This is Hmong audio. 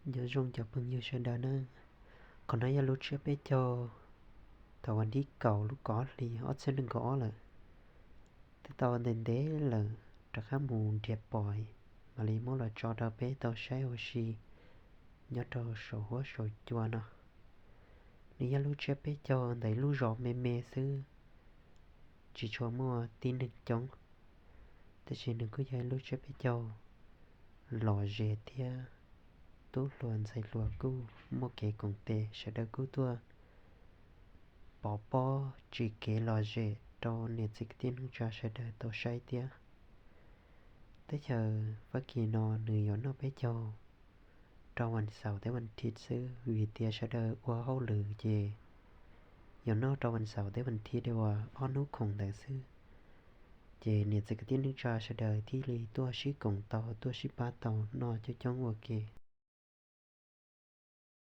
Nyob zoo cov phooj ywg sawv daws na, qhov no yog lub tsiab peb caug thaum vas thib kaum lub kaum ob hli ob txhiab nees nkaum ob lawm. Twb tau ntev ntev lawm rov qab mus nrhiav pom, mam li muab los tso rau peb tau saib ua si nyob rau saum huab saum cua no. Nws yog lub tsiab peb caug ntawm lub zos me me xwb, tsis tshua muaj tib neeg coob, tab sis nws kuj yog lub tsiab peb caug lom zem thiab tub hluas ntxhais hluas kuj muaj kev koom tes, sawv daws kuj tuaj pov pob tsim kev lom zem rau niam txiv kwv tij neej tsa sawv daws tau saib thiab. Teb chaws Fab Kis no nws yuav noj peb caug rau vas xaum thiab vas thiv xwb, vim tias sawv daws ua hauj lwm ces yuav noj rau vas xaum thiab vas thiv li uas ob hnub khoom ntawd xwb. Ces niam txiv kwv tij neej tsa sawv daws thiaj li tuaj sib koom tau, tuaj sib pab tau noj coob coob ua ke.